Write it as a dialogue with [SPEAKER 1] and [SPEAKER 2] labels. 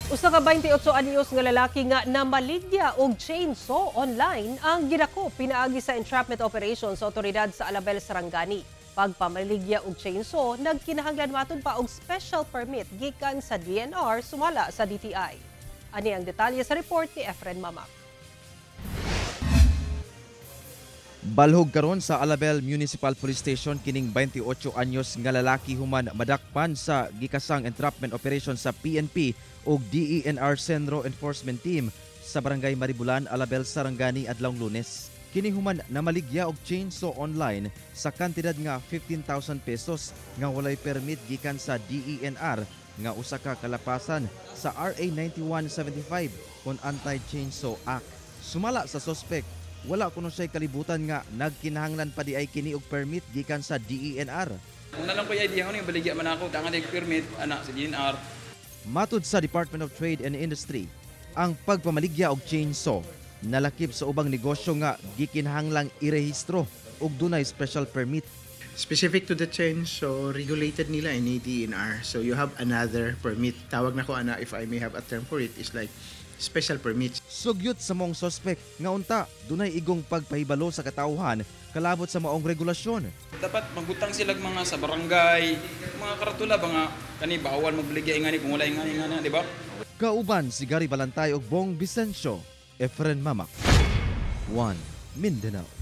[SPEAKER 1] Usa ka 28 anyos nga lalaki nga namaligya og chainsaw online ang gidakop pinaagi sa entrapment operation sa otoridad sa Alabel, Sarangani. Pagpamaligya og chainsaw, nagkinahanglan matud pa og special permit gikan sa DENR sumala sa DTI. Ani ang detalye sa report ni Efren Mamak.
[SPEAKER 2] Balhog karon sa Alabel Municipal Police Station kining 28 anyos nga lalaki human madakpan sa gikasang entrapment operation sa PNP ug DENR Senro Enforcement Team sa Barangay Maribulan, Alabel, Sarangani adlawng Lunes. Kini human namaligya og chainsaw online sa kantidad nga 15,000 pesos nga walay permit gikan sa DENR nga usa ka kalapasan sa RA 9175 kon Anti-Chainsaw Act. Sumala sa suspect, wala kuno siya'y kalibutan nga nagkinahanglan pa di ay kini og permit gikan sa DENR.
[SPEAKER 3] Kung na lang ko idea ko baligya man ako, tangan di permit ana sa DENR.
[SPEAKER 2] Matud sa Department of Trade and Industry, ang pagpamaligya og chainsaw nalakip sa ubang negosyo nga gikinahanglang irehistro ug dunay special permit.
[SPEAKER 4] Specific to the chainsaw, regulated nila in DENR. So you have another permit. Tawag na ko ana, if I may have a term for it, is like special permits.
[SPEAKER 2] Sugyot sa maong suspect nga unta dunay igong pagpahibalo sa katawhan kalabot sa maong regulasyon.
[SPEAKER 3] Dapat magbutang sila mga sa barangay, mga karatula ba nga kani bawal magbaligya ngani kung wala ngani ngani, di ba?
[SPEAKER 2] Kauban si Gary Balantay ug Bong Vicencio, Efren Mamak. 1 Mindanao.